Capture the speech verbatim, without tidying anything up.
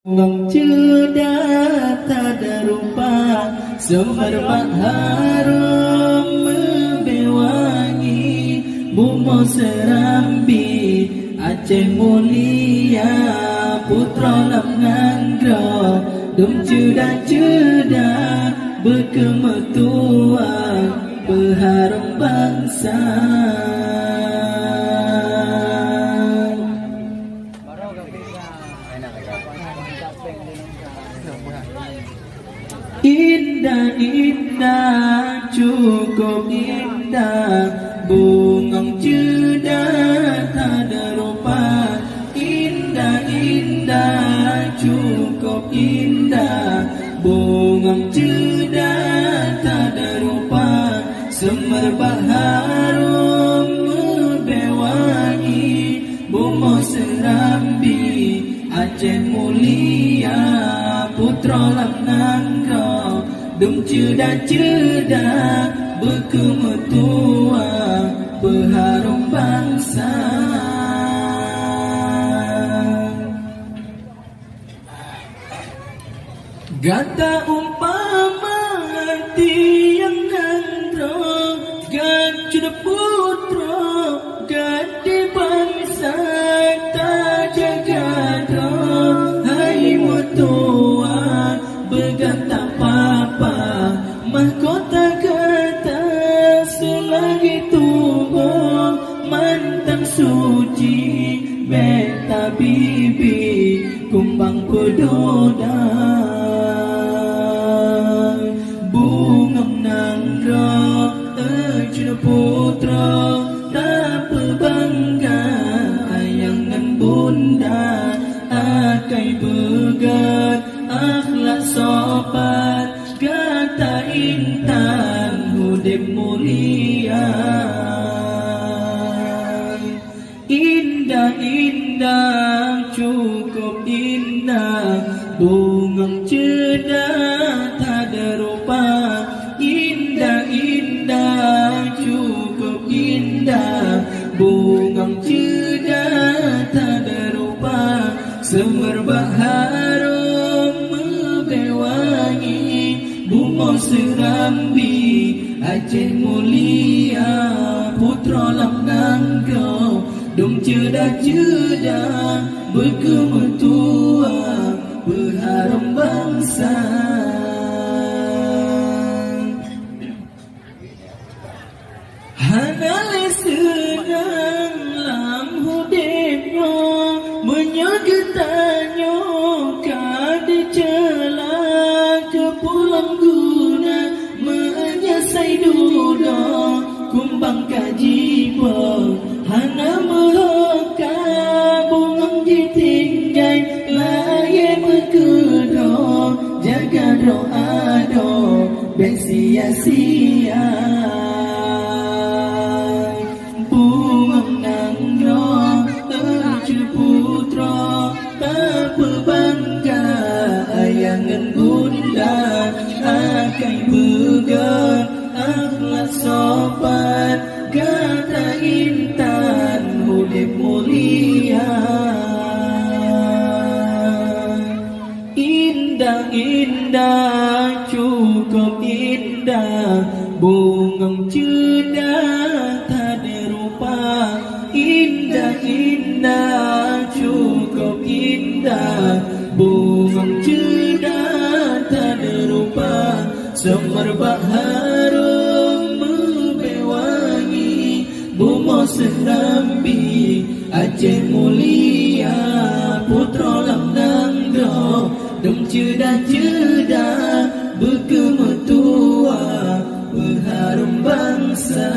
Bungong ceudah that rupa, seumeubak harôm meubèe wangi, bumoe Serambi, Aceh mulia, putroe lom nanggroe, dum ceudah-ceudah beukeumeutuah, peuharôm bansa. Indah, indah, cukup indah, bungong ceudah that rupa. Indah, indah, cukup indah, bungong ceudah that rupa. Seumeubak harôm meubèe wangi, bumoe Serambi, Aceh mulia, putroe lom nanggroe, dum ceudah-ceudah beukeumeutuah, peuharôm bansa. Gata umpama tiang nanggroe, gata ceudeuk putroe, gata bansa tajaga droe. Hai meutuah, beugata papa, mahkota gata seulagi tuboh, mantong suci, bèk tabibi, kumbang peudoda. Bungong nanggroe, eh, ceudeuk putroe, tapeubangga ayah ngon bunda, akai beugèt, akhlak sopan, gata intan udép mulia. Indah, indah, cukup indah, bungong ceudah that rupa. Indah, indah, cukup indah, bungong ceudah that rupa. Seumeubak harôm meubèe wangi, bumoe Serambi, Aceh mulia, putroe lom nanggroe, dum ceudah-ceudah beukeumeutuah, peuharôm bansa. Hana lé seunang lam udép nyoe, meunyoe geutanyoe ka diceula keu pulang guna, meunyoe sai dudoe kumbang ka jiboh, hana meuhôi ka bungong jitinggai, layèe meukeudroe, jaga droe adoe, bèk sia-sia. Bungong nanggroe, eh, ceudeuk putroe, tapeubangga ayah ngon bunda, akai beugèt, akhlak sopan, gata intan udép mulia. Indah, indah, cukup indah, bungong ceudah that rupa. Indah, indah, cukup indah, bungong ceudah that rupa. Seumeubak harôm meubèe wangi, bumoe Serambi, Aceh mulia, putroe lom nanggroe, dum ceudah-ceudah beukeumeutuah, peuharôm bansa.